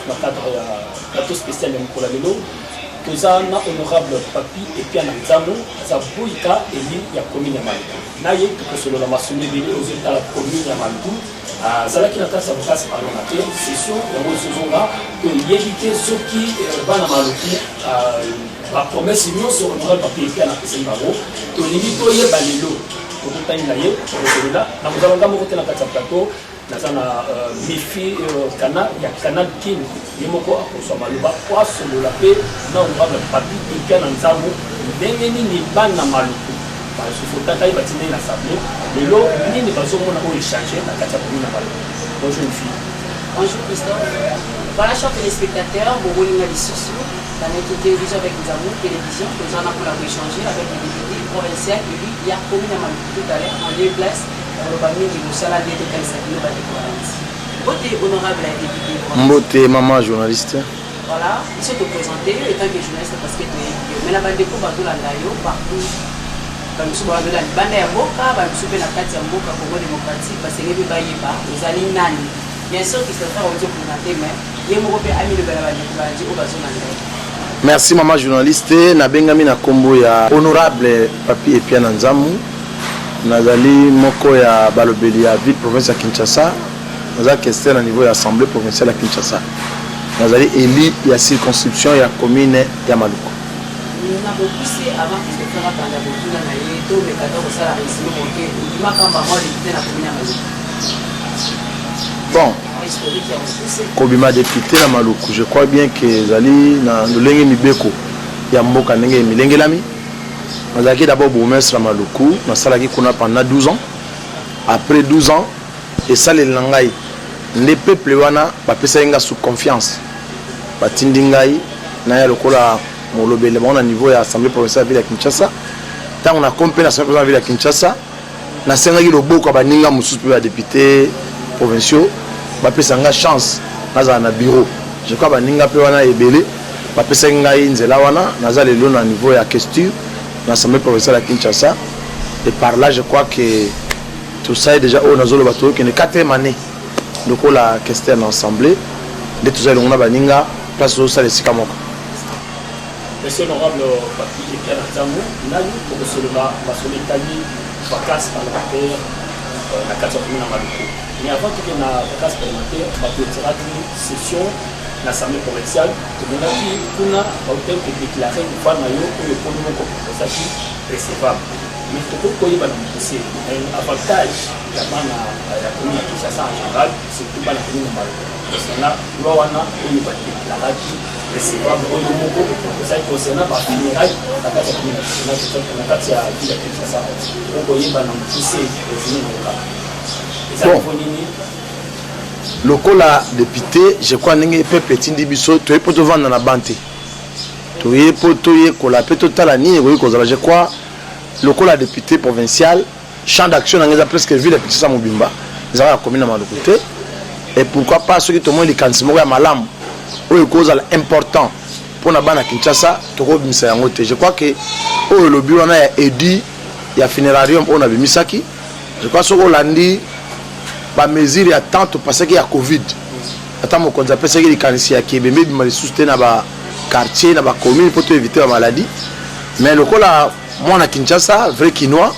Na cadre ya plateau spécial ya mokolo ya lelo, toza na honorable Papi Epiana Nzamu, aza boyika élu ya commune ya Maluku. Na ye tokosolola masolo ebele ozotala commune ya Maluku. Azalaki na kati ya bokasi parlementaire, session yango ezozonga, toyebi te soki bana Maluku bapromesse nyonso honorable Papi Epiana apesaki bango. Tolingi toyeba lelo, tokutani na ye, tokosolola. Nakozala nga moko te na kati ya plateau, naza na Mifi Kana ya Canal Kin, ye moko akozwa maloba po asolola mpe na honorable Papi Epiana Nzamu, ndenge nini bana Maluku bazofotaka ye, batinda ye na assemblée, lelo nini bazomona oyo échange na kati ya commune ya Maluku. Bonjour Mifi. Bonjour Christophe. Voilà, chers téléspectateurs, Bobolinga Lisusu, la télévision avec Nzamou, télévision, nous allons pour échanger avec le député provincial élu ya commune ya Maluku tout à l'heure, en lieu place, koloba mingi mosala nde totalisa bino bandeko balandi. Mbote honorable député. Mbote mama journaliste. Voilà, biso toprésente yo étant que journaliste parce que toyebi yo. Mais na bandeko bazolanda yo partout, bamisusu bazolanda libanda ya mboka, bamisusu mpe na kati ya mboka Congo démocratique, basenge mpe bayeba ozali nani. Bien sûr, Christopher auti oprésente, mais ye moko mpe amilobela bandeko balandi oyo bazolanda ye. Merci mama journaliste. Nabengami na nkombo ya honorable Papi Epiana Nzamu, nazali moko ya balobeli ya ville province ya Kinshasa, naza questeur na niveau ya assemblée provinciale ya Kinshasa, nazali élu ya circonscription ya commune ya Maluku. Na bokuse, avant Christopher abanda kotuna na ye, tomeka ta kosala résumé moke. Obimaka mbama député na commune ya Maluku? Bon, historique ya mokuse. Kobima député na Maluku, je crois bien ke ezali na lolenge mibeko ya mboka ndenge emilengelami. Nazalaki d'abord bourgmestre ya Maluku, nasalaki kuna pendant 12 ans. Après 12 ans, esaleli na ngai nde peuple wana bapesaki nga sous confiance, batindi ngai naya lokola molobeli bango na niveau ya assemblée provinciale ya ville ya Kinshasa. Ntango nakomi mpe na assemblée provinciale ya ville ya Kinshasa, nasengaki loboko ya baninga mosusu mpe badéputé provinciaux bapesa nga chance nazala na bureau. Je crois baninga mpe wana ebele bapesaki ngai nzela wana, naza lelo na niveau ya questure na assemblée provinciale ya Kinshasa. Et par là, je crois que tosali déjà oyo nazoloba, tokende quatrième année lokola questeur na assemblée, nde toza elongo na baninga place tozosala esika moko. Monsieur honorable Papi Epiana Nzamu, nani tokosolola masolo etali vacances parlementaire na kati ya commune ya Maluku. Mais avant tokende na vacances parlementaire, baclôturaki session na assemblée provinciale, tomonaki kuna bautaki kodéclare voix na yo oyo mponi moko ozalaki recevable. Mais tokoki koyeba na mokuse avantage ya bana ya commune ya Kinshasa en général, surtout bana commune ya Maluku, concernant loi wana oyo badéclaraki recevable oyo moko ezali concernant bafunérailles na kati ya commune, na kati ya ville ya Kinshasa? Okoyeba na mokuse résumé na kaka eza Bon. nini? Lokola député, je crois ndenge peuple etindi biso, toye mpo tovanda na ban te, toye mpo toyekola mpe totala nini ekoki kozala. Je crois lokola député provincial, champ d'action na ngai eza presque ville ya Kinshasa mobimba, ezalaka ya commune na Maluku te. Et pourquoi pas, soki tomoni likanisi moko ya malamu oyo ekozala important mpona bana Kinshasa, tokobimisa yango te? Je crois que oyo elobi wana ya édit ya funérarium oyo nabimisaki, je crois soki olandi bamesure ya temps topasaki ya Covid, ata mokonzi apesaki likanisi ya kebembe ebima lisusu te na baquartier, na bacommune, mpo toévite bamaladie. Mais lokola mwana Kinshasa, vrai Kinois,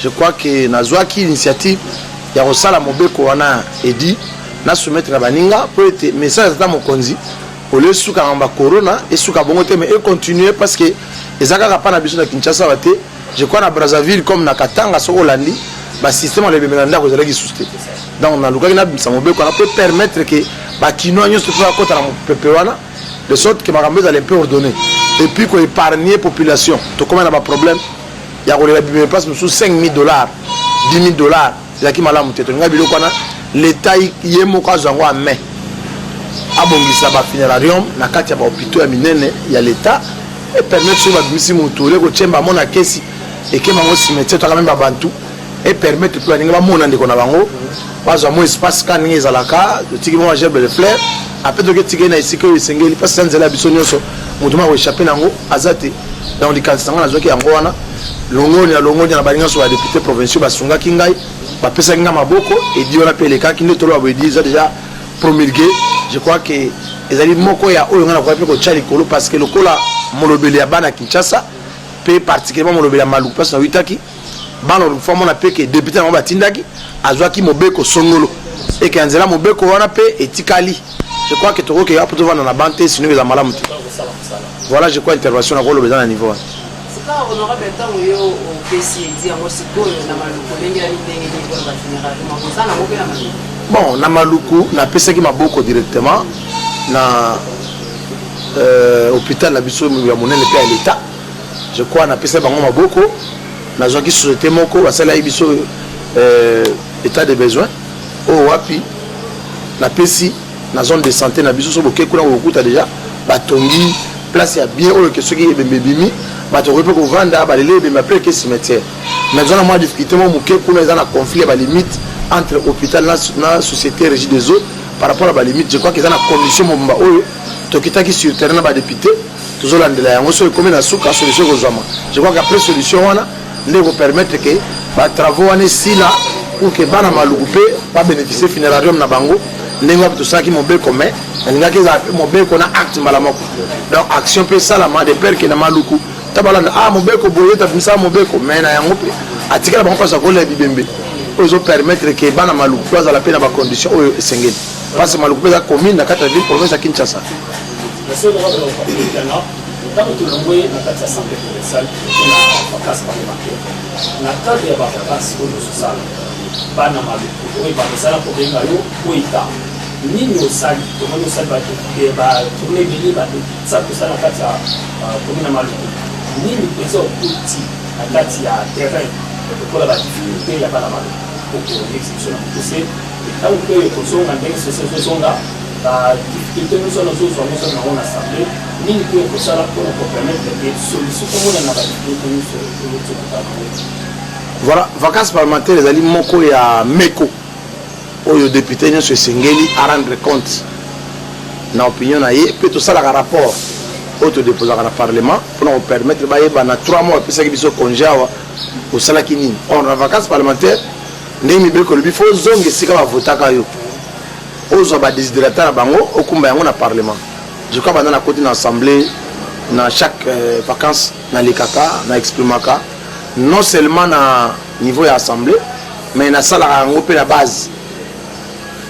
je crois que nazwaki initiative ya kosala mobeko wana, édit, nasoumettre na baninga mpo ete message ata mokonzi oyo esukaka bacorona esuka bongo te, mais econtinue, parce que eza kaka mpa na biso na Kinshasa wa te. Je crois na Brazzaville comme na Katanga, soki olandi basystème ya lebembe na ndako ezalaki lisusu te. Donc nalukaki nabimisa mobeko wana po permettre ke bakinois nyonso mpe bakota na mopepe wana, de sorte que makambo ezala un peu ordonné et puis koépargner population. Tokóma na baproblème ya kolela bimeme place mosusu 5000 dollars, 10 000 dollars, ezalaki malamu te. Tolinga biloko wana, l'État ye moko azwa yango en main, abongisa bafunérarium na kati ya bahôpitaux ya minene ya l'État, epermettre soki babimisi motu ole kotiemba amona kesi ekema yango cimetière, toka meme babantu, epermettre mpe baninga bamona ndeko na bango, bazwa mo espace ka ndenge ezalaka. Totiki mwa gerbe de fleur, ape toki etikeli na esika oyo esengeli, mpasi eza nzela ya biso nyonso, moto moko échappe nango aza te. Donc likanisi nango nazwaki yango wana. Longoni na longoni na baninga nyonso badéputé provinciaux basungaki ngai, bapesaki ngai maboko, édit wana mpe elekaki nde toloba boye, édit eza déjà promulgué. Je crois que Ezali moko ya oyo ngai nakoki mpe kotya likolo, parce que lokola molobeli ya bana Kinshasa, mpe particulièrement molobeli ya Maluku, place nawitaki, bana Maluku faut amona mpe ke député na bango batindaki azwaki mobeko songolo, eke ya nzela mobeko wana mpe etikali. Je crois que tokoki mpo tovanda na ban te, sinon eza malamu te. Voilà, je crois intervention nakoloba eza na niveau wana. Sika, honorable, ntango yo opesi edi yango sikoyo na Maluku, olengelami ndenge nini mpona bafunérailles oza nango mpe na Maluku? Bon, na Maluku napesaki maboko directement na hôpital na biso ya monene mpe ya l'État. Je crois napesaki bango maboko, nazwaki société moko, basalaki biso état de besoin oyo wapi napesi na zone de santé na biso. So boke kuna, kokuta déjà batongi place ya bien oyo ke soki ebembe ebimi, bato okoki mpe kovanda, balele ebembe, après eke cimetière. Mais eza na mwa difficulté moko moke kuna, eza na conflit ya balimite entre hôpital na société Régie des eaux par rapport à balimite. Je crois que eza na condition mobimba oyo tokitaki sur terrain na badéputé, tozolandela yango. So ekomi na suka, solution ekozwama. Je crois qu'après solution wana nde ekopermettre ke batravaux wana esila pour ke bana Maluku mpe babénéficie funérarium na bango. Ndenge wapi tosalaki mobeko, mais nalingaki ezala mpe mobeko na acte mbala moko, donc action mpe esalama de peur ke na Maluku ta balanda ah mobeko boye, tabimisaka mobeko, mais na yango mpe atikala bango mpasi akolela bibembe oyo ezopermettre ke bana Maluku mpe bazala mpe na bacondition oyo esengeli, parce Maluku mpe eza commune na kati ya ville province ya Kinshasa. Ntango tolongwe na kati ya assemblée provinciale na vacance parlementaire, na cadre ya bavacance oyo ozosala, bana Maluku oyo bamesala kobenga yo koyita nini osali? Tomoni osali batourne ebele, bato tosala na kati ya commune ya Maluku. Nini mpenza okuti na kati ya terrain lokola badifficulté ya bana Maluku okoyebisa biso na mokuse? Ntango mpe kozonga, ndenge sese ezozonga, badifficulté nyonso wana ozozwa nyonso nango na assemblée, nini mpe ekosala mpona kopermettre ke solution komona na badifficulté nyonso oyo nango? Voilà, vacance parlementaire ezali moko ya meko oyo député nyonso esengeli arendre compte na opinion na ye, mpe tosalaka rapport oyo todéposaka na parlement mpona kopermettre bayeba na 3 mois bapesaki biso congé awa osalaki nini. Or na vacance parlementaire, ndenge mibeko elobi, faut ozonga esika bavotaka yo, ozwa badesiderata na bango, okumba yango na parlement. Je crois banda nakoti na assemblée, na chaque vacance nalekaka na exprimaka, non seulement na niveau ya assemblée, mais nasalaka yango mpe na base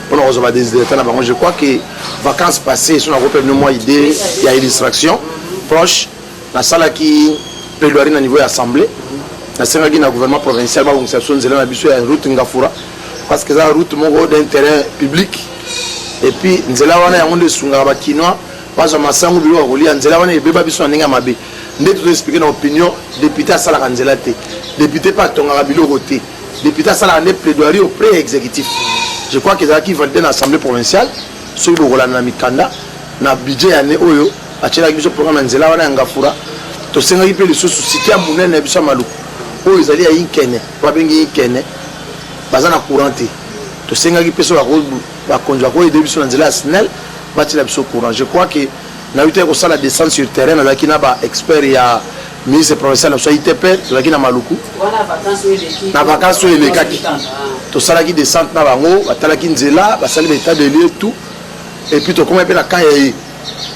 mpona kozwa badesiderata na bango. Je crois que vacance passée, so nakope bino mwa idée ya illustration proche, nasalaki plaidoirie na niveau ya assemblée, nasengaki na gouvernement provincial babongisa biso nzela na biso ya route Ngafura, parce que eza route moko d'intérêt public. Et puis nzela wana yango nde esungaka bakinois bazwa masango, biloko ya kolia. Nzela wana ebeba biso na ndenge ya mabe. Nde tozoexpliquer na opinion, député asalaka nzela te, député mpe atongaka biloko te, député asalaka nde plaidoirie auprès ya exécutif. Je crois que ezalaki validé na assemblée provinciale. Soki bokolanda na mikanda na budget ya année oyo, batielaki biso programme ya nzela wana ya Ngafura. Tosengaki mpe lisusu cité ya monene ya biso ya Maluku oyo ezali ya Inkene, babengi Inkene, baza na courant te. Tosengaki mpe so bakonzi bakoaider biso na nzela ya SNEL, batiela biso courant. Je crois que nayebi te kosala descente sur terrain, nazalaki na baexpert ya ministre provincial na biso ya ITP, tozalaki na Maluku na vacance oyo elekaki. Tosalaki descente na bango, batalaki nzela, basali baétat de lieu, tout. Et puis tokomaki mpe na camp ya ye,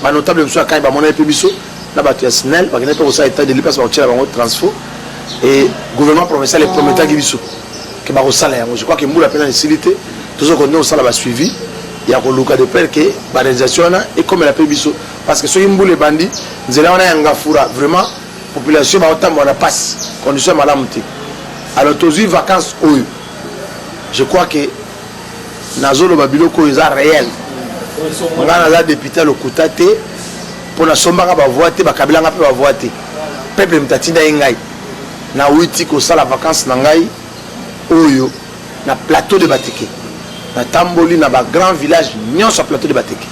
banotable biso ya camp bamonaki mpe biso na bato ya SNEL, bakendaki mpe kosala état de lieu place bakotiela bango transfo. Et gouvernement provincial eprometaki biso ke bakosala yango. Je crois ke mbula mpena esili te, tozokontinue kosala basuivi ya koluka de peur ke baréalisation wana ekomela mpe biso, parce que soki mbula ebandi, nzela wana ya Ngafura, vraiment population baotambola na pasi, condition ya malamu te. Alors tozwi vacance oyo, je crois que nazoloba biloko oyo eza réel. Ngai naza député lokuta te, mpo nasombaka bavoix te, bakabelanga mpe bavoix te. Peuple moto atinda ye ngai. Nawuti kosala vacance na ngai oyo na plateau de Bateke, natamboli na bagrand village nyonso ya plateau de Bateke,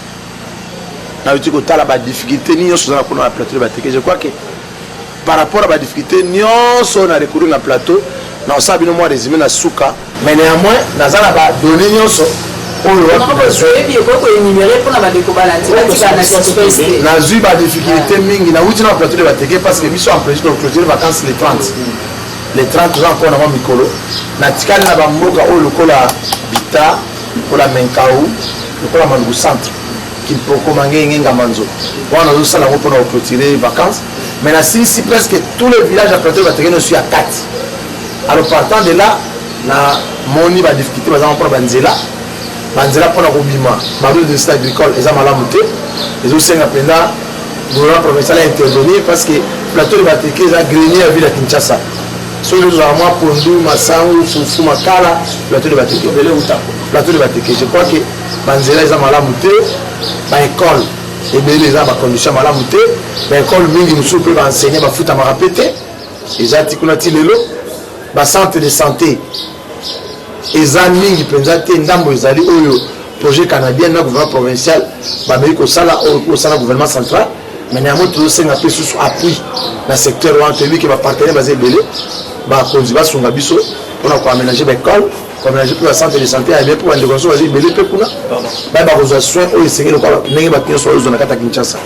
nawuti kotala badifficulté nyonso eza na kuna na plateau de Bateke. Je crois que par rapport à badifficulté nyonso na recourir na plateau, na osala bino mwa résumé na suka, mais néanmoins naza na badonnées nyonso oyo. Nazwi badifficulté mingi nawuti na plateau de Bateke, parce que biso en président clôture vacances le 30. Le 30 toza encore na mwa mikolo. Natikali na bamboka oyo lokola Bita, lokola Menkao, lokola Maluku centre. Kimpoko, Mangenge, Ngamanzo. Wana nazosala yango mpona koclôturer vacances, mais nasilisi presque tous les villages ya plateau Bateke nyonso ya kati. Alors, partant de là, namoni badifficulté baza mpona banzela, banzela mpona kobima baroute de site agricole eza malamu te. Ezosenga mpenza gouvernement provincial intervenir, parce que plateau de Bateke eza grenier ya ville ya Kinshasa. Soki ozwaka mwa pondu, masangu, fufu, makala, plateau de Bateke, plateau de Bateke. Je crois que banzela eza malamu te, baécole ebele eza bacondition malamu te, baécole mingi mosusu mpe baenseignant bafutamaka mpe te, eza ti kuna ti lelo. Bacentre de santé eza mingi mpenza te. Ndambo ezali oyo projet canadien na gouvernement provincial bameki kosala, oyo kosala gouvernement central. Mais na yango tozosenga mpe susu appui na secteur wana. Toyebi ke bapartenaire baza ebele, bakonzi basunga biso mpona koaménage baécole, koaménage mpe bacentre de santé ya bien, mpo bandeko nyonso baza ebele mpe kuna bayeba kozwa soin oyo esengeli lokola ndenge bato nyonso bazozwa na kati ya Kinshasa.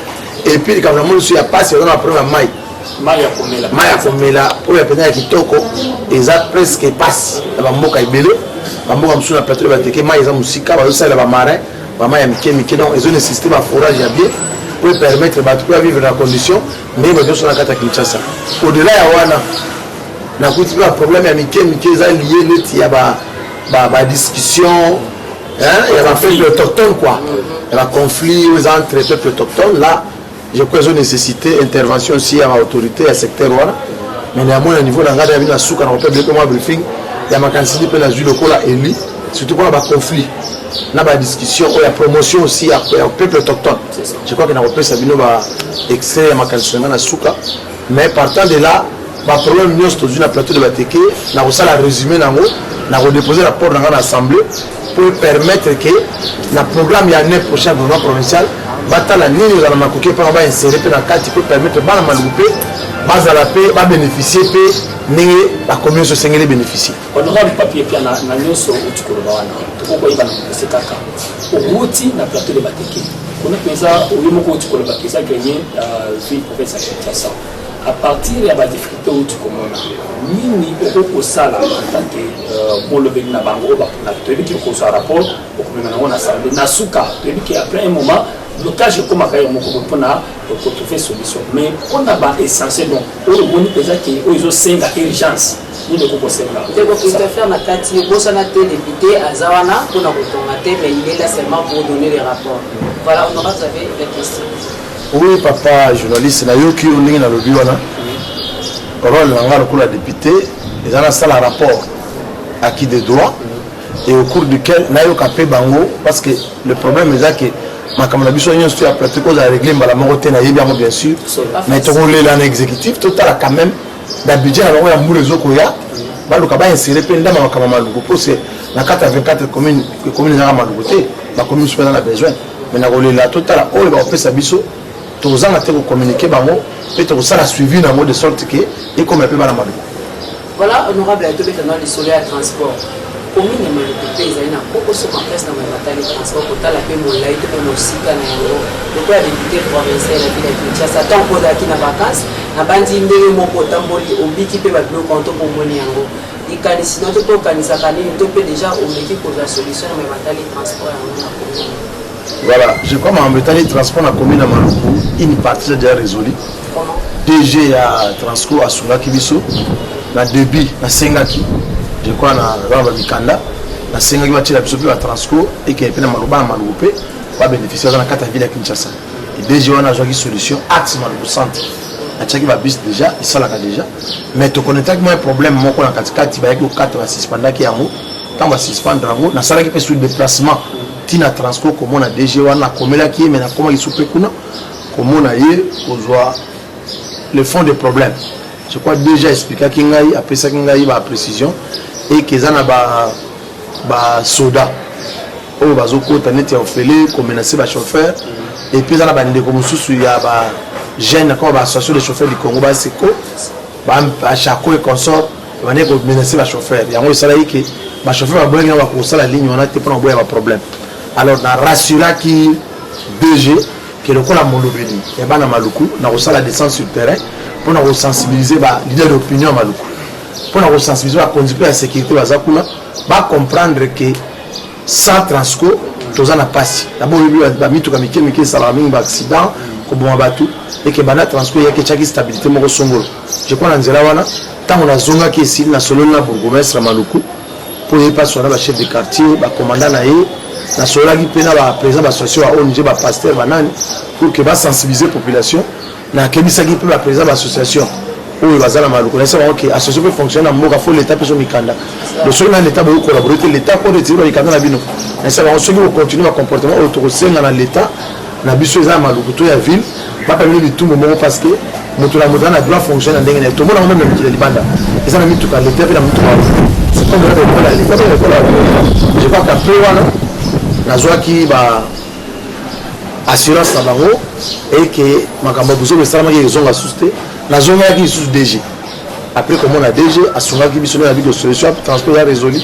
Et puis likambo na moni so ya pasi, baza na problème ya mai. Mai ya komela. Mai ya komela oyo ya mpenza ya kitoko eza presque pasi na bamboka ebele. Bamboka mosusu na plateau de Bateke, mai eza mosika, bazosalela bamarin, bamai ya mike mike. Donc ezonécessité baforage ya bien po epermettre bato mpe bavivre na condition ndenge bato nyonso na kati ya Kinshasa. Au-delà ya wana, nakuti mpe baproblème ya mike mike eza lié neti ya badiscussion ya bapeuple autochtone quoi, ya baconflit oyo eza entre peuple autochtone. Là, je crois ezo nécessité intervention aussi ya baautorité ya secteur wana. Mais na yango, na niveau na ngai ya bino na suka, na kopebele mpe mwa briefing ya makanisi mpe nazwi lokola élu, surtout mpona baconflit na badiscussion oyo ya promotion aussi ya peuple autochtone. Je crois que nakopesa bino baextrait ya makanisi na ngai na suka. Mais partant de là, baproblème nyonso tozwi na plateau de Bateke, nakosala résumé nango, nakodépose rapport na ngai na assemblée pour permettre que na programme ya année prochaine, gouvernement provincial batala nini ozala makoki mpona bainsérer mpe na kati mpo permettre bana Maluku mpe bazala mpe babénéficie mpe ndenge bakomi nyonso esengeli bénéficie. Honorable Papi Epia, na nyonso outi koloba wana, tokokoyeba na mokuse kaka, outi na plateau de Bateke kuna mpenza, oyo moko outi koloba eza grenier ya ville province ya Kinshasa. À partir ya badifficulté outi komona, nini okoki kosala en tant que molobeli na bango oyo baponaki? Toyebi ke okozwa rapport, okomema nango na assemblée. Na suka, toyebi ke après un moment blocage ekomaka yo moko mpona kotrouver solution. Mais mpona baessentiel, donc oyo omoni mpenza ke oyo ezosenga urgence, nini okoki kosenga? Ndeko Christopher, na kati obosana te, député aza wana mpona kotonga te, mais il est là seulement pour donner les rapports. Voilà, honorable, vous avez la question. Oui, papa journaliste, nayoki yo. Ndenge nalobi wana, rôle na nga lokola député eza nasala rapport acquis de droit et au cours duquel nayoka mpe bango, parce que le problème eza ke makambo na biso nyonso ya plateau kozala réglé mbala moko te, nayebi yango bien sûr. Mais tokolela na exécutif, totala quand même na budget na bango ya mbula ezokoya, baluka bainsérer mpe ndamba makambo ya Maluku, mpo se na kati ya 24 commune, commune ezaka Maluku te, bacommune mosusu eza na besoin. Mais nakolela totala oyo bakopesa biso, tozanga te kocommuniquer bango mpe tokosala suivi nango de sorte ke ekomela mpe bana Maluku. Voilà, honorable, tobeta na lisolo ya transport. Commune ya Maluku mpe ezali na kokoso makasi na matali transport. Kotala mpe molai to mpe mosika na yango, lokola député provincial ya ville ya Kinshasa, ntango ozalaki na vacance, nabandi ndenge moko otamboli, obiki mpe babiloko wana to mpe omoni yango, likanisi no to mpe okanisaka nini, to mpe déjà omeki kozwa solution na matali transport yango na commune? Voilà, je crois makambo etali transport na commune ya Maluku, une partie déjà résolue. Comment? DG ya Transco asungaki biso na début. Nasengaki, je crois na bana bamikanda, nasengaki batiela biso mpe batransco ekeye mpe na maloba na Maluku mpe babénéficie baza na kati ya ville ya Kinshasa. DG wana azwaki solution, axe Maluku centre atiaki babus déjà, esalaka déjà. Mais tokonetaki mwa problème moko na katikati, bayaki kokata, basuspendaki yango. Ntango basuspendre yango, nasalaki mpe sur déplacement ntina Transco komona DG wana, nakomelaki ye, mais nakomaki su mpe kuna komona ye, kozwa le fond de problème. Je crois déjà expliquaki ngai, apesaki ngai baprécision eke eza na basoda oyo bazokota neti ya ofele komenacer bachauffeur, et puis eza na bandeko mosusu ya bajeune comme baassociation de chauffeur du Congo, baseko bachako et consort, bandeki komenacer bachauffeur. Yango esalaki ke bachauffeur baboyaki na bakosala ligne wana te mpona koboya baproblème. Alors na rassuraki DG ke lokola molobeli ya bana Maluku, na kosala descente sur terrain mpona kosensibiliser baleader d'opinion ya Maluku, mpona kosensibiliser bakonzi mpe ya sécurité baza kuna, bacomprendre ke sans Transco Toza na pasi d'abord, oyebi bamituka mike mike esalaka mingi baaccident, koboma bato. Eke banda transport eyaki, etiaki stabilité moko songolo. Je crois na nzela wana, ntango nazongaki, esili nasololi na bourgmestre Maluku mpo ye mpasi wana, bachef de quartier, bacommandant na ye. Nasololaki mpe na baprésident baassociation ya ONG, bapasteur, banani, pour que basensibiliser population. Nakebisaki mpe baprésident baassociation oyo baza na Maluku. Nayesa bango ke association mpe fonctionne na mboka, faut l'État mpe so mikanda. Do soki na l'État bokocollaborer te, l'État ko retirer bamikanda na bino. Nayesa bango, soki bocontinue bacomportement oyo, tokosenga na l'État na biso eza ya Maluku to ya ville, bapa bino bitumbu moko, parce que moto na moto aza na droit fonctionne na ndenge na ye. Tomona yango meme na mikili ya libanda, eza na mituka l'État mpe na mituka, c'est comme eza ekola ya l'État mpe ekola. Je crois qu'après wana nazwaki ba assurance na bango eke makambo ya buzoba esalamaki ezonga susu te. Nazongaki lisusu DG. Après komona DG, asungaki biso nde na bido solution ya transport ya résolu.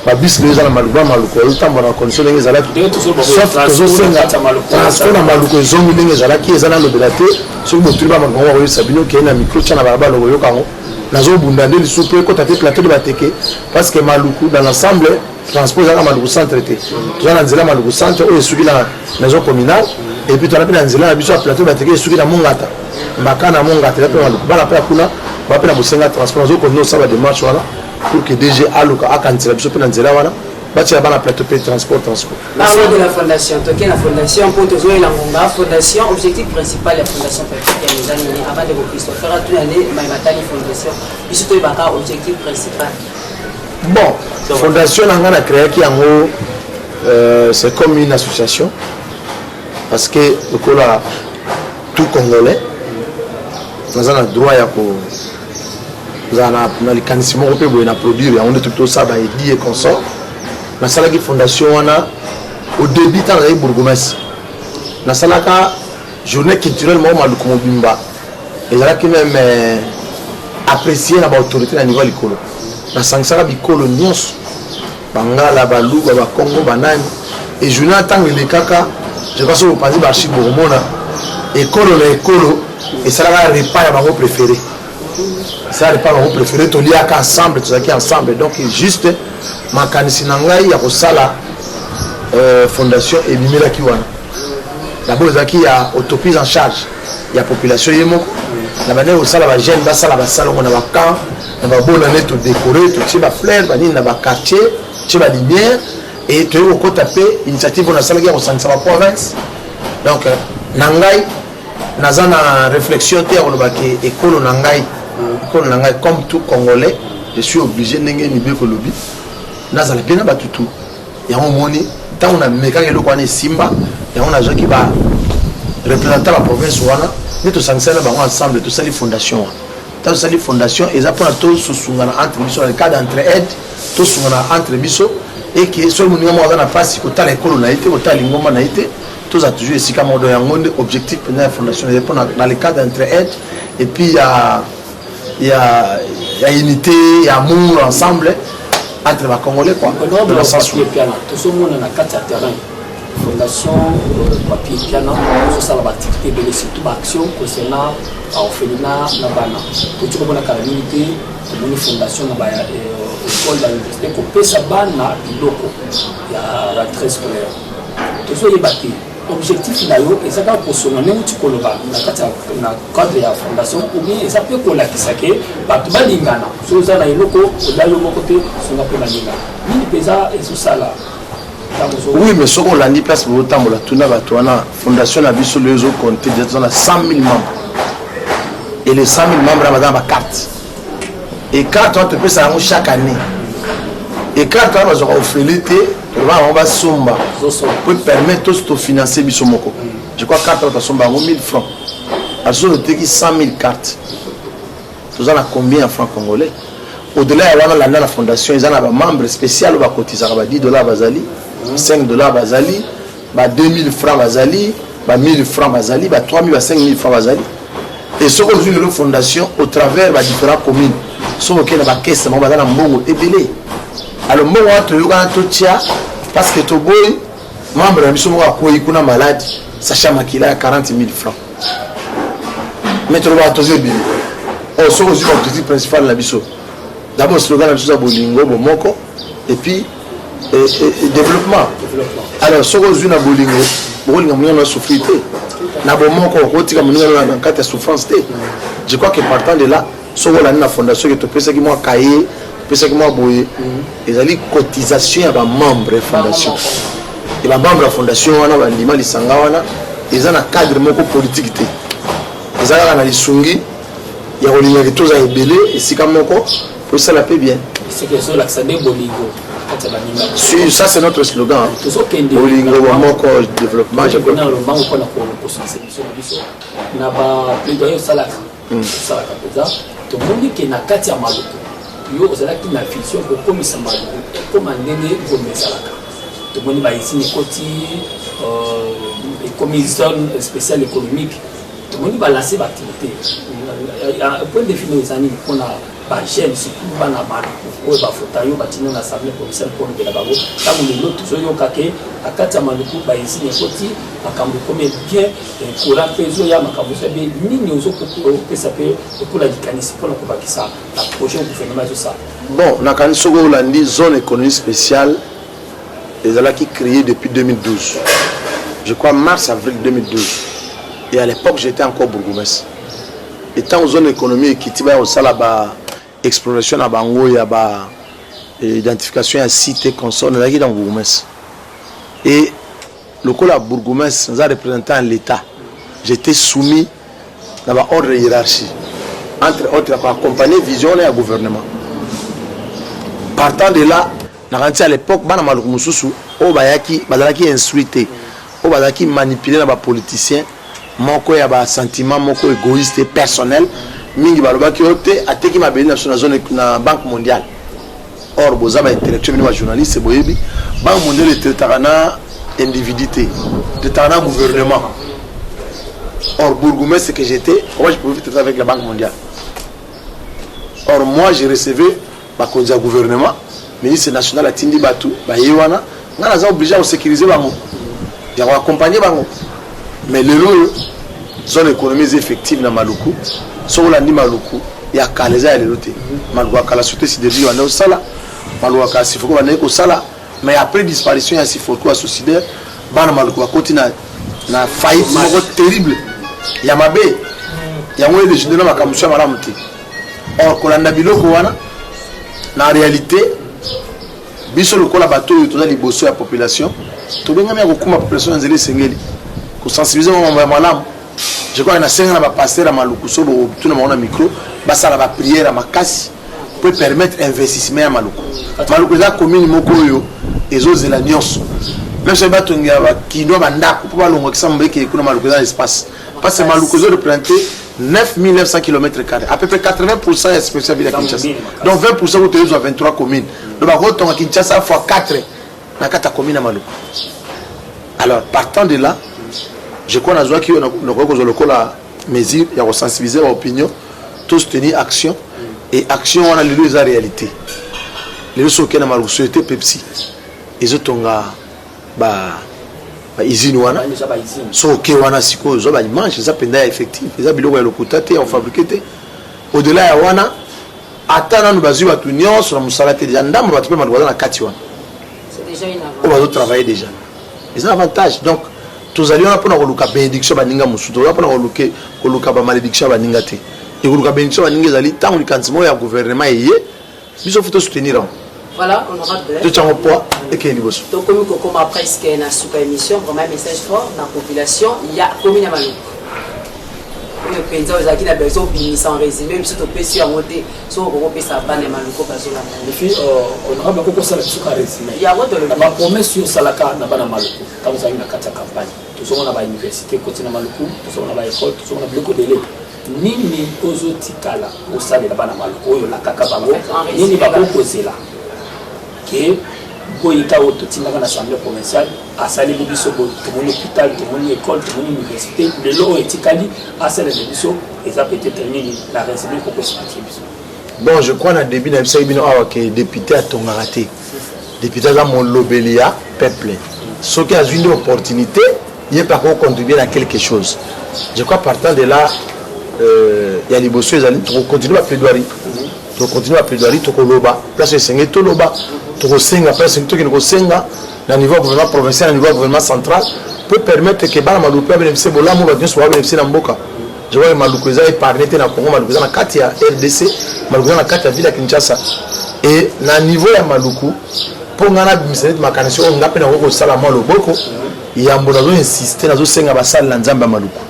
Babus lelo eza na Maluku, ba Maluku azotambola na condition ndenge ezalaki, sauf tozosenga transport na Maluku ezongi ndenge ezalaki. Eza nalobela te, soki botuli ba Maluku, bango bakoyebisa bino keye na micro tia na balabala, okoyoka yango. Nazobunda nde lisusu mpo ekota te plateau de Bateke, parce que Maluku dans l'ensemble, transport ezalaka Maluku centre te. Toza na nzela Maluku centre oyo esuki na maison communale, et puis toza mpe na nzela na biso ya plateau Bateke, esuki na Mongata, mbaka na Mongata, eza mpe Maluku. Bana mpe ya kuna ba mpe na bosenga transport. Nazokontinue osala badémarche wana pour que DG aluka akanisela biso mpe na nzela wana, batia bana plateau mpe transport, transport. Parlons de la fondation. Toke na fondation mpo tozoyela ngonga. Fondation, objectif principal ya fondation Patrick eza nini? Avant de Christopher atuna nde matali fondation, biso toyebaka objectif principal. Bon, fondation na ngai na créaki yango, c'est comme une association, parce que lokola tout Congolais, naza na droit ya kozala na likanisi moko mpe boye na produire yango nde tosala baédits et consort. Nasalaki fondation wana au début ntango nazalaki bourgmestre. Nasalaka journée culturelle moko Maluku mobimba, ezalaki même apprécié na baautorité na niveau ya likolo. Nasangisaka bikolo nyonso, Bangala, Baluba, Bakongo, banani. E journée ntango elekaka, je crois soki bopanzi baarchive, bokomona ekolo na ekolo esalaka repas ya bango préféré, esala repas ya bango préféré, toliaka ensemble, tozalaki ensemble. Donc juste makanisi na ngai ya kosala fondation ebimelaki wana. D'abord ezalaki ya autoprise en charge ya population ye moko na bandenge kosala bajeune, basala basalongo na bacamp na babonane, todécorer, totie bafleur, banini na baquartier, tie balumière. E toyei kokɔta mpe initiative oyo nasalaki ya kosangisa baprovince. Donc na ngai naza na réflexion te ya koloba ke ekolo na ngai, ekolo na ngai. Comme tout Congolais, je suis obligé, ndenge mibeko elobi, nazala mpe na bato tu. Yango omoni, ntango namekaki eloko wana, esimba. Yango nazwaki ba représentant baprovince wana nde tosangisani na bango ensemble, tosali fondation wana. Ntango tosali fondation, eza mpona tosungana entre biso, na le cadre entre aide, tosungana entre biso. Eke soki moninga moko aza na mpasi, kotala ekolo na ye te, kotala lingomba na ye te, toza toujours esika moko. Yango nde objectif mpenza ya fondation, eza mpona dans le cadre entre aide et puis ya unité, ya amour ensemble entre bacongolais, quoi. Honorable Papi Piana, tozomona na kati ya terrain fondation Papi Piana ozosala baactivité ebele, surtout baaction concernant baorphelinat na bana. Toti komona kala mingi te, tomoni fondation na baécole, bauniversité, kopesa bana biloko ya rentrée scolaire. Tozoyeba te, objectif na yo eza kaka kosonga ndenge uti koloba na kati na cadre ya fondation, ou bien eza mpe kolakisa ke bato balingana? Soki oza na eloko, oza yo moko te, songa mpe balinga. Nini mpenza ezosala? Oui, mais soki olandi place bozotambola, tuna bato wana. Fondation na biso lelo ezocompte déjà, toza na 100 000 membres, et les 100 000 membres baza na bacarte. E carte wana topesa yango chaque année. E carte wana bazwaka ofele te, toloba bango basomba po permettre tosi tofinance biso moko. Je crois carte wana basomba yango 1000 francs. Aso toteki 100 000 carte, toza na combien ya francs congolais? Au-delà ya wana, landa na fondation, eza na bamembre spécial oyo bakotisaka ba 10 $ bazali, 5 $ bazali, ba 2000 francs bazali, ba 1000 francs bazali, ba 3000, ba 5000 francs bazali. Et soki ozwi lelo fondation au travers ba différents communes, soki okei na bacaisse bango, baza na mbongo ebele. Alors mbongo wana toyokana totia, parce que toboyi membre na biso moko akwei kuna malade, sachet makila ya 40 000 francs. Mais tolobaka toza ebele. Or soki ozwi objectif principal na biso, d'abord slogan na biso eza bolingo, bomoko, et puis Développement. Alors soki ozwi na bolingo, bokolinga moninga na souffrir te. Na bomoko, okotika moninga na kati ya souffrance te. Je crois que partant de là, soki olandi na fondation ke topesaki mwa cahier, topesaki mwa boye, ezali cotisation ya bamembre ya fondation. E bamembre ya fondation wana bandima lisanga wana eza na cadre moko politique te, eza kaka na lisungi ya kolingaki toza ebele esika moko po esala mpe bien. Seke ezolakisa nde bolingo kati ya baninga. Si, ça c'est notre slogan. Tozokende. Bolingo moko, développement, je crois. Na lombango mpona kosukisa biso na biso na baplaidoyer osalaka mpenza. Tomoni ke na kati ya Maluku, yo ozalaki na vision kokomisa Maluku ekoma ndenge Goma ezalaka. Tomoni bausine ekoti, ekomi zone spéciale économique. Tomoni balancer baactivité. Point de vue eza nini mpona bajeune, surtout bana Maluku oyo bafota yo, batindi na assemblée provinciale mpo olobela bango, ntango lelo tozoyoka ke na kati ya Maluku bausine ekoti, makambo ekomi bien, courant mpe ezoya, makambo eza bien? Nini ozopesa mpe lokola likanisi mpona kobakisa na projet au gouvernement ezosala? Bon, nakanisi soki olandi, zone économie spéciale ezalaki créée depuis 2012, je crois mars, avril 2012, et à l'époque j'étais encore bourgmestre. Et ntango zone économie ekiti, baya kosala ba exploration na bango ya ba identification ya site et consort, nazalaki dans bourgmestre. Et lokola bourgmestre, naza représentant ya l'État, j'étais soumis na baordre hiérarchie, entre autres ya koaccompagner vision wana ya gouvernement. Partant de là, nakanisi à l'époque bana Maluku mosusu oyo bayaki bazalaki instruit te, oyo bazalaki manipulé na bapoliticien moko ya basentiment moko égoïste et personnel mingi, balobaki oyo te, ateki mabele na biso na zone na Banque mondiale. Or boza baintellectuel, bino bajournaliste boyebi, Banque mondiale etraitaka na individu te, etraitaka na gouvernement. Or bourgmestre que j'étais, comment je pouvais traiter avec la Banque mondiale? Or moi je recevais bakonzi ya gouvernement, ministre national atindi bato baye wana, ngai naza obligé ya kosécuriser bango, ya koaccompagner bango. Mais lelo oyo zone économie eza effective na Maluku. Soki olandi, Maluku ya kala eza ya lelo te. Maluku ya kala, surtout sidérurgie banda kosala, Maluku ya kala Sifoko bandaki kosala. Mais après disparition ya Sifoko, ya Socider, bana Maluku bakoti na faillite moko terrible ya mabe. Yango elégende na makambo so ya malamu te. Or kolanda biloko wana, na réalité biso lokola bato oyo toza liboso ya population, tobengami ya kokuma population na nzela esengeli, kosensibiliser mambo ya malamu. Je crois nasenga na bapasteur ya Maluku, so botuna bango na micro, basala baprière ya makasi po permettre investissement ya Maluku. Maluku eza commune moko oyo ezozela nyonso, même soki batongela bakinois bandako mpo balongwakisa mbeke kuna, Maluku eza na espace, parce que Maluku ezoreprésente 9900 km carré, à peu près 80% ya superficie ville ya Kinshasa. Donc 20% kutu ezwa 23 communes. Donc bakotonga Kinshasa fois 4 na kati ya commune ya Maluku. Alors partant de là, je crois nazwaki oyo nakoki kozwa lokola mesure ya kosensibiliser baopinion, to soutenir action. Et action wana lelo eza réalité. Lelo soki okende na Maluku, société Pepsi ezotonga ba bausine wana. So oke wana sikoyo, ozwa baimage, eza mpenza ya effective, eza biloko ya lokuta te, ya kofabriquer te. Au-delà ya wana, ata nanu bazwi bato nyonso na mosala te, déjà ndambo bato mpe bato baza na kati wana oyo bazotravailler déjà, eza avantage. Donc tozali wana mpona koluka bénédiction baninga mosusu, toza mpona koluka bamalédiction ya baninga te. Ekoluka bénédiction baninga ezali ntango likanisi moko ya gouvernement eye, biso faut tosoutenir yango. Voilà, honorable. Totyango poids, ekende liboso. Tokomi kokoma presque na suka émission. Vraiment, message fort na population ya commune ya Maluku oyo mpenza ozalaki na besoin obimisa en résumé, biso topesi yango te. Soki okokopesa bana ya Maluku bazolanda. Efi honorable akoki kosala biso ka résumé yango tolobi. Na bapromesse oyo osalaka na bana Maluku ntango ozalaki na kati ya campagne. Tozomona bauniversité ekoti na Maluku, tozomona baekole, tozomona biloko ebele. Nini ozotikala osalela bana Maluku oyo olakaka bango? Nini bakokozela ke boyika oyo totindaka na assemblée provinciale asaleli biso boye? Tomoni hôpital, tomoni école, tomoni université. Lelo oyo etikali asalela biso eza peut-être nini? Na résumé kokoexpliquer biso. Bon, je crois na début nayebisaki bino awa ke député atongaka te, député aza molobeli ya peuple. Soki azwi nde opportunité, ye mpe akocontribuer na quelque chose. Je crois partant de là, ya liboso ezali tokocontinue baplaidoirie, tokocontinue baplaidoirie, tokoloba place oyo esengeli toloba. Tokosenga place tokende kosenga na niveau ya gouvernement provincial, na niveau ya gouvernement central, po permettre ke bana Maluku mpe babénéficie bolamu, bato nyonso babénéficie na mboka. Je crois que Maluku eza épargné te na Congo. Maluku eza na kati ya RDC, Maluku eza na kati ya ville ya Kinshasa. Et na niveau ya Maluku, mpo ngai nabimisa neti makanisi oyo nga mpe nakoki kosala mwa loboko, yambo nazo insiste, nazosenga basali na Nzambe ya Maluku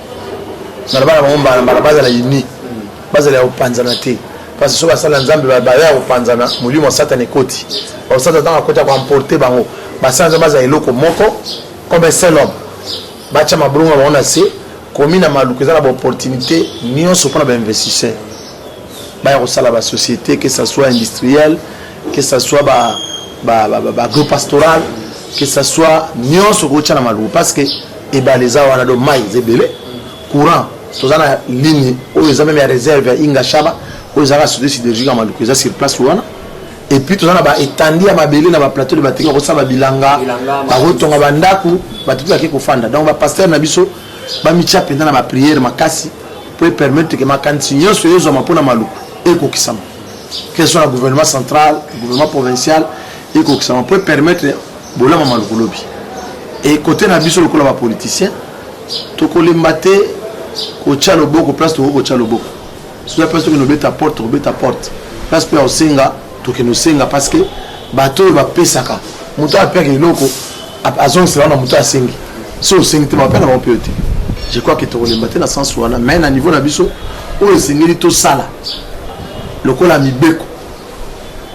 na bana bango mbala mbala bazala uni, bazala ya kopanzana te, parce que so basala Nzambe baya ya kopanzana, molimo ya Satana ekoti. Satana ntango akoti, akoemporte bango. Basala Nzambe bazala eloko moko, comme un seul homme, batya mabulongo na bango na se. Komi na Maluku eza na baopportunité nyonso mpona bainvestisseur baya kosala basociété, que ça soit industriel, que ça soit ba agropastoral, que ça soit nyonso kotya na Maluku, parce que ebale eza wana, do mai eza ebele, courant toza na ligne oyo eza même ya réserve ya Inga Shaba, oyo ezalaka société sidérurgique ya Maluku, eza sur place wana. Et puis toza na baétendue ya mabele na baplateau de bateki, bakosala babilanga, bakotonga bandako, bato mpe bake kofanda. Donc bapasteur na biso bamitia mpenza na baprière makasi po epermettre ke makanisi nyonso ezwama mpona Maluku ekokisama, que ce soit na gouvernement central, gouvernement provincial, ekokisama po epermettre bolama Maluku lobi. E côté na biso lokola bapoliticien, tokolemba te kotya loboko place tokoki kotya loboko. Soza place tokende obeta porte, kobeta porte, place mpe ya kosenga, tokende osenga, parce que bato oyo bapesaka, moto apiaka eloko, azongisela wana. Moto asengi, so osengi te, bapia na bango mpe yo te. Je crois que tokolemba te na sens wana. Mais na niveau na biso, oyo esengeli tosala lokola mibeko,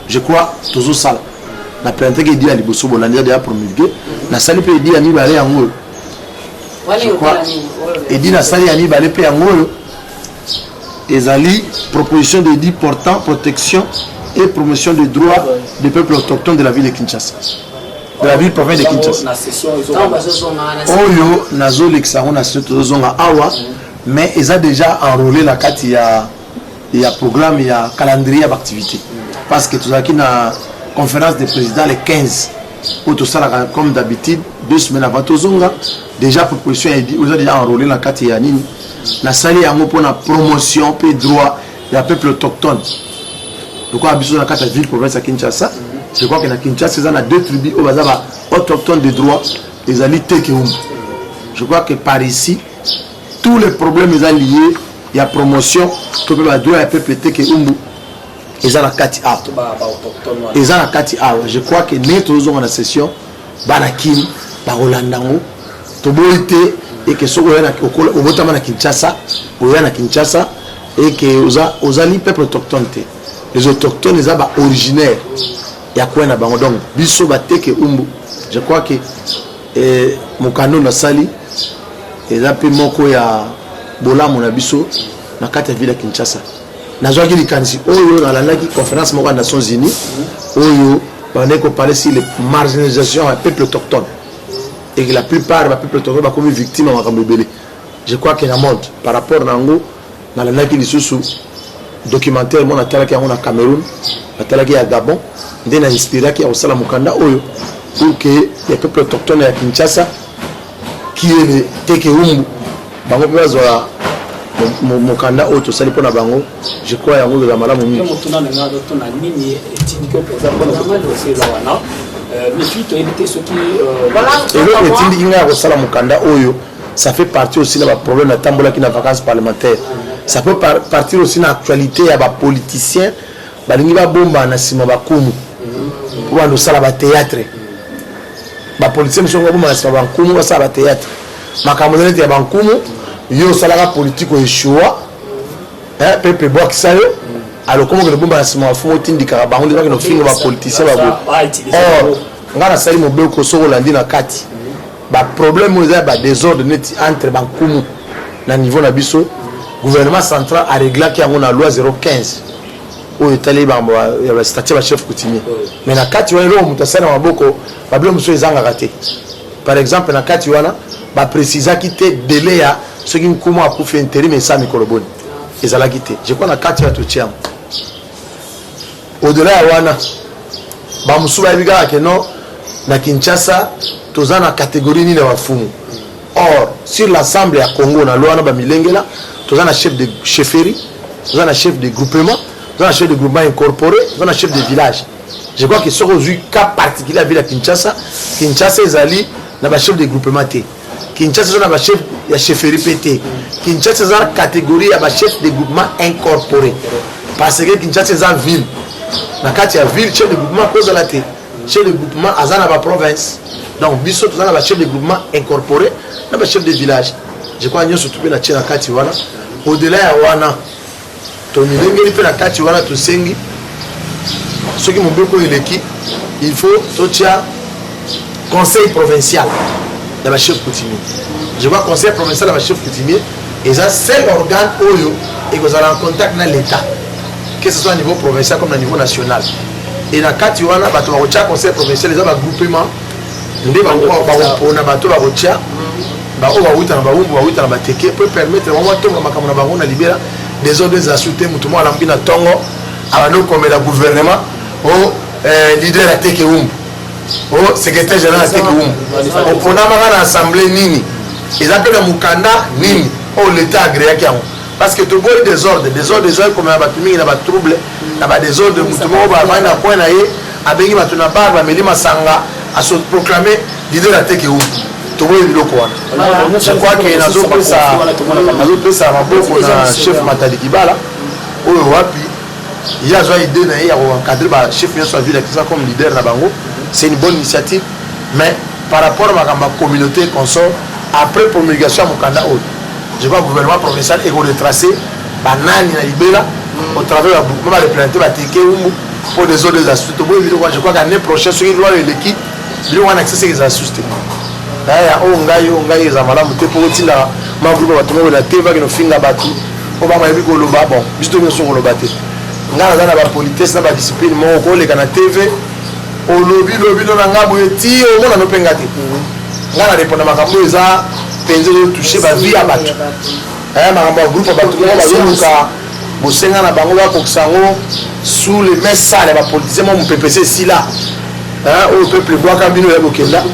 je crois tozosala. Na présentaki édit ya liboso, bolandi, eza déjà promulgué. Nasali mpe édit ya mibale, yango oyo. Édit nasali ya mibale mpe yango oyo, ezali proposition d'édit portant protection et promotion des droits des peuples autochtones de la ville de Kinshasa, de la ville province de Kinshasa. Oyo nazolekisa yango na session tozozonga awa, mais eza déjà enrôlé na kati ya programme ya calendrier ya baactivité, parce que tozalaki na conférence des présidents le 15, oyo tosalaka comme d'habitude 2 semaines avant tozonga. Déjà proposition ya édit oyo eza déjà enrôlé na kati ya nini. Nasali yango mpona promotion mpe droit ya peuple autochtone lokola biso na kati ya ville province ya Kinshasa. Je crois que na Kinshasa eza na deux tribus oyo baza ba autochtone de droit, ezali Teke, Humbu. Je crois que par ici tous les problèmes eza lié ya promotion to mpe badroit ya peuple Teke, Humbu eza na kati awa, eza na kati awa. Je crois que ndenge tozozonga na session, bana Kini bakolanda yango. Toboyi te eke soki obotama na Kinshasa, oya na Kinshasa, eke ozali peuple autochtone te. Les autochtones eza baoriginaire ya coin na bango. Donc biso Bateke, Humbu, je crois que mokanda oyo nasali eza mpe moko ya bolamu na biso na kati ya ville ya Kinshasa. Nazwaki likanisi oyo, nalandaki conférence moko ya Nations Unies oyo bandaki koparle sur le marginalisation ya peuple autochtone, et que la plupart bapeuple autochtone bakomi victime ya makambo ebele, je crois que na monde. Par rapport na yango, nalandaki lisusu documentaire mo, natalaki yango na Cameroun, natalaki ya Gabon, nde na inspiraki ya kosala mokanda oyo pour que les peuples autochtones ya Kinshasa, qui est le Teke, Humbu, bango mpe bazwa mokanda oyo tosali mpona bango. Je crois yango ezala malamu mingi. Motuna na nga, tona nini etindiki yo mpenza mpona koprosela wana? Mifi toyebi te soki Eloko etindiki ngai ya kosala mokanda oyo, ça fait partie aussi na baproblème natambolaki na vacances parlementaires, ça peut partir aussi na actualité ya bapoliticien balingi babomba na nsima bakumu mpo banda osala bathéâtre. Bapoliticien mosusu babomba na nsima bankumu, basala bathéâtre, makambo eza neti ya bankumu. Yo osalaka politike, oéchouer, pepe ebwakisa yo, alors komokende bomba na nsima bafumu, otindikaka bango nde bakende ofinga bapoliticien baboye. Or ngai nasali mobeko, soki olandi na kati, baproblème oyo eza ya badésordre neti entre bankumu na niveau na biso, gouvernement central aréglaki yango na loi 015 oyo etali bango ya bastatut ya bachef coutumier. Mais na kati wana, eloko moto asali na maboko, babilo mosusu ezangaka te. Par exemple, na kati wana baprécisaki te délai ya soki nkumu akufi, intérim esa mikolo boni, ezalaki te. Je crois na kati ya totia yango. Au-delà ya wana, bamosusu bayebi kaka ke non, na Kinshasa toza na catégorie nini ya bafumu. Or sur l'ensemble ya Congo, na loi wana bamilengela, toza na chef de chefferie, toza na chef de groupement, toza na chef de groupement incorporé, toza na chef de village. Je crois que soki ozwi cas particulier ya ville ya Kinshasa, Kinshasa ezali na ba chef de groupement te, Kinshasa eza na ba chef ya chefferie mpe te. Kinshasa eza catégorie ya ba chef de groupement incorporé, parce que Kinshasa eza ville. Na kati ya ville, chef de groupement akozala te. Chef de groupement aza na ba province. Donc biso toza na ba chef de groupement incorporé na ba chef de village. Je crois nyonso tu mpe na tie na kati wana. Au-delà ya wana, tomilengeli mpe na kati wana, tosengi soki mobeko eleki, il faut totia conseil provincial ya bachef coutumier. Je crois conseil provincial ya bachef coutumier eza seul organe oyo ekozala en contact na l'État, que ce soit au niveau provincial comme na niveau national. Et na kati wana, bato bakotia conseil provincial eza bagroupement nde bakopona bato bakotia, baoyo bawuta na Bawumbu, bawuta na Bateke, po permettre bango batonga makambo na bango na libela. Désordre eza su te. Motu moko alambi na ntongo, abandi kokomela gouvernement o leader ateke wumbu, o secrétaire général ateke wumbu. Oponamaka na assemblée nini? Eza mpe na mokanda nini oyo l'État agréaki yango? Parce que toboyi désordre. Désordre eza ekomela bato mingi na batrouble, na badésordre. Motu moko bavandi na coin na ye, abengi bato na bar, bameli masanga, aso proclame leader ateke wumbu. Toboyi biloko wana. Je crois que nazopesa maboko na chef Matadi Kibala, oyo wapi ye azwa idée na ye ya koencadre bachef nyonso ya ville ya Kinshasa comme leader na bango. C'est une bonne initiative, mais par rapport à makambo ya communauté consort, après promulgation ya mokanda oyo, je crois gouvernement provincial ekoretrace banani na libela au travers ya groupement bareprésente Bateke Humbu, mpo désordre eza su. Toboyi biloko wana. Je crois qu'année prochaine, soki loi oyo eleki, biloko wana accès eza susu te. Aya oyo ngai, oyo ngai eza malamu te, mpo otinda magroupe bato moko na te bakende ofinga bato oyo bango bayebi koloba. Bon, biso to nyonso koloba te. Ngai naza na bapolitesse na badiscipline moko. Koleka na TV, olobi lobi no na ngai boye ti omona no mpe nga te. Ngai na répondre makambo oyo eza mpenza ezotouche bavie ya bato. Makambo ya groupe ya bato moko bazoluka bosenga na bango, bakokisa yango sous le main sale ya bapoliticien mo mopepe ese esila oyo peuple ebwaka bino ya bokenda.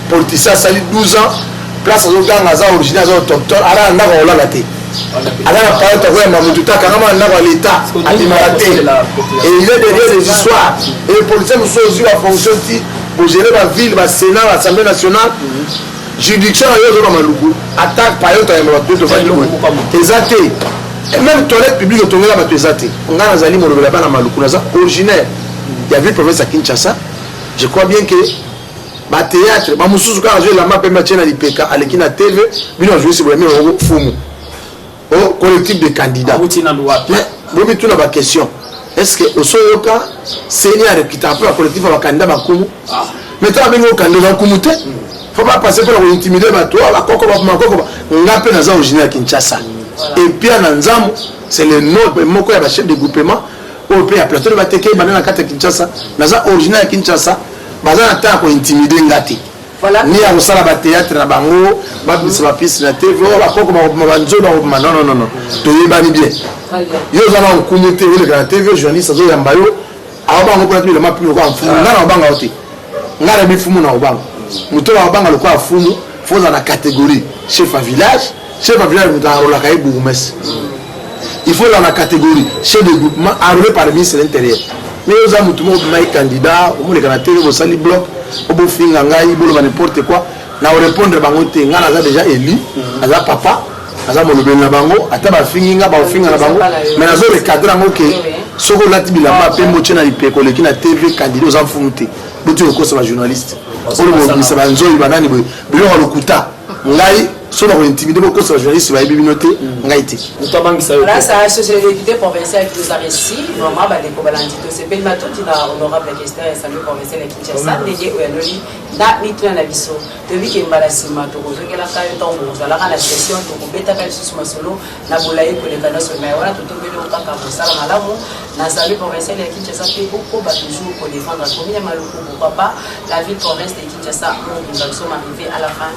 Politicien asali 12 ans place, azoganga aza originaire, aza autochtone, aza na ndako akolala te, aza na payote akoyamba motu te, akangama na ndako ya l'État, abimaka te, et il est derrière des histoires. Et politicien mosusu ozwi bafonction ti bogere baville, basénat, baassemblée nationale, juridiction na yo ozoba Maluku, ata payote ayamba bato te. Tovandi boye, eza te. Même toilette publique otongela bato eza te. Ngai nazali molobela bana Maluku, naza originaire ya ville province ya Kinshasa. Je crois bien que bathéâtre bamosusu kaka azwi elamba pembe, atie na lipeka, aleki na TV, bino azwisi boye moko fumu o collectif de candidats. Mais bomituna baquestion: est ce que osoyoka CENI arekitaka mpe bacollectif ya bacandidat bakumu? Mais ntango abengi okanda, oza nkumu te. Faut pas passer mpona kointimider bato oyo bakoko bakoko. Nga mpe naza originaire ya Kinshasa. Et puis na Nzambo, c'est le nom moko ya bachef de groupement oyo mpe ya plateau de Bateke ebanda na kati ya Kinshasa. Naza originaire ya Kinshasa. Baza na ntango ya kointimider nga te, ni ya kosala bathéâtre na bango, babimisa bapiste na TV oyo bakoko bakobima, banzoi bakobima. Non, non, non, non, toyebani bien. Yo oza na nkumu te. Oleka na TV, journaliste azoyamba yo, aobango mpona bilamba mpi lokola mfumu. Nga na obanga yo te. Nga na bifumu na obanga moto oyo abanga lokola fumu, faut oza na catégorie chef ya village. Chef ya village, moto arolaka ye bourgmestre. Il faut ozala na catégorie chef de groupement enrôlé par le ministre de l'Intérieur. Mais oza motu moko obima ye candidat, omoleka na TV, bosali bloc o bofinga ngai, boloba n'importe quoi, na korépondre bango te. Ngai naza déjà élu, naza papa, naza molobeli na bango. Ata bafingi nga, bakofinga na bango, mais nazo recadre yango ke soki olati bilamba pembe, otie na lipeko, oleki na TV candidat, oza mfumu te. Boti kokosa bajournaliste oyo bobimisa banzoi banani boye, biloko ya lokuta. Ngai so na kointimider, bokosa bajournaliste, bayebi bino te, ngai te. Moto abangisa yo. Voilà, ça, c'est le député provincial qui nous a reçu. Vraiment, bandeko balandi, tosepeli matoti na honorable questeur ya assemblée provinciale ya Kinshasa, ndenge oyo aloli na mituna na biso. Toyebi ke mbala nsima tokozokelaka yo ntango bozalaka na session, tokobetaka lisusu masolo na bolai koleka nyonso. Mais wana totombeli yo kaka kosala malamu na assemblée provinciale ya Kinshasa, mpe okoba toujours kodéfendre commune ya Maluku, pourquoi pas la ville province de Kinshasa mobimba. Nous sommes arrivés à la fin.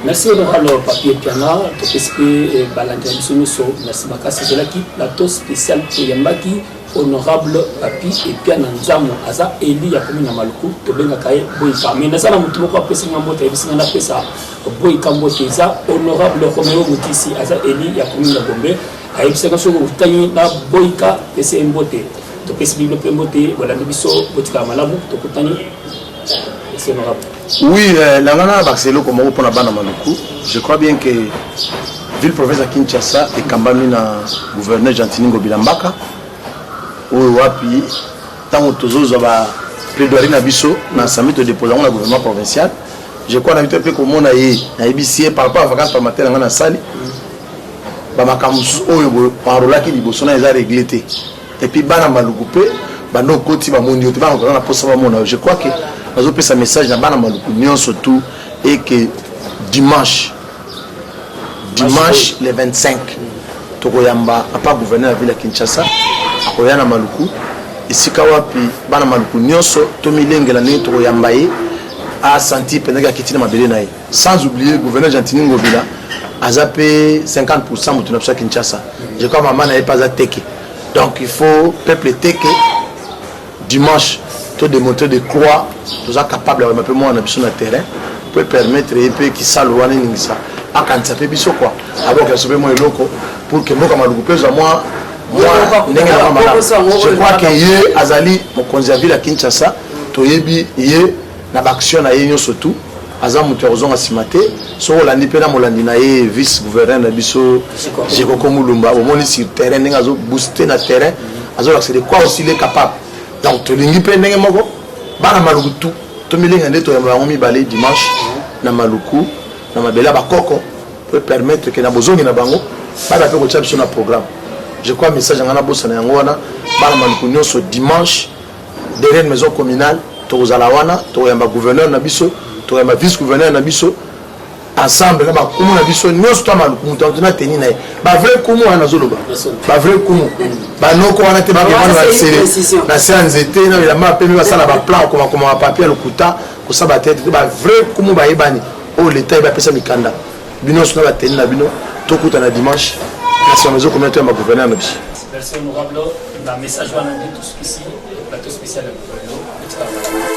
Merci, honorable Papier Piana. Topesi mpe balandi na biso nyonso merci makasi. Ezalaki plateau spécial, toyambaki honorable Papi Epiana Nzamo, aza élu ya commune ya Maluku, tobengaka ye Boyika. Mais naza na motu moko apesinga mbote, ayebisinga napesa Boyika mbote. Eza honorable Romeo Mutisi, aza élu ya commune ya Gombe. Ayebisaka soki otangi na Boyika, pesa ye mbote. Topesi bino mpe mbote, bolandi biso, botikala malamu, tokutani. Merci honorable. Oui, na nga na bakisa eloko moko mpona bana Maluku. Je crois bien que ville province ya Kinshasa ekambami na gouverneur Gentiny Ngobila Mbaka, oyo wapi ntango tozozwa ba plaidoirie na biso na assemblée, todépose yango na gouvernement provincial. Je crois na bito mpe komona ye, nayebisi ye par rapport à vacance parlementaire yanga nasali, bamakambo mosusu oyo enrôlaki liboso na eza réglé te. Et puis bana Maluku mpe bando okoti, bamoni yo te, bana koza na mposa bamona yo. Je crois que nazopesa message na bana Maluku nyonso tout et que dimanche le 25 tokoyamba papa gouverneur ya ville ya Kinshasa, akoya na Maluku, esika wapi bana Maluku nyonso tomilengela ndenge tokoyamba ye, asentir mpenzaki akiti na mabele na ye. Sans oublier gouverneur Gentiny Ngobila aza mpe 50 moto na biso ya Kinshasa. Je crois mama na ye mpe aza teke. Donc il faut peuple teke dimanche to démontrer de croix toza capable ya koyamba mpe mwana na biso na terrain po permettre ye mpe kisalo wana eningisa, akanisa mpe biso quoi, aboka biso mpe mwa eloko pour que mboka Maluku mpe ezwa mwa mwa ndenge na malamu. Je crois que ye azali mokonzi ya ville ya Kinshasa, toyebi ye na baaction na ye nyonso tu, aza moto ya kozonga nsima te. Soki olandi mpe na molandi na ye, vice gouverneur na biso Jekoko Mulumba, omoni sur terrain ndenge azobooste na terrain, azolakisa de quoi aussi il est capable. Donc tolingi mpe ndenge moko bana Maluku tu tomilenga nde toyamba yango mibale dimanche na Maluku, na mabele ya bakoko, po permettre ke na bozongi na bango bana mpe kotia biso na programme. Je crois message yanga nabosana yango wana. Bana Maluku nyonso, dimanche derrière maison communale tokozala wana, tokoyamba gouverneur na biso, tokoyamba vice gouverneur na biso ensemble na bakumu na biso nyonso to Maluku. Moto na teni na ye, bavrai kumu wana nazoloba, bavrai kumu, banoko wana te, bakemana basele na se ya nzete na bilamba pembe, basala baplan, okomakoma bapapier ya lokuta, kosala batete te. Bavrai kumu bayebani, oyo leta ye bapesa mikanda. Bino nyonso na bateni na bino, tokutana dimanche na nsima maison communale, toyamba gouverneur na biso. Merci honorable na message wana nde tosukisi plateau spécial ya mokolo lelo. Etikala malamu.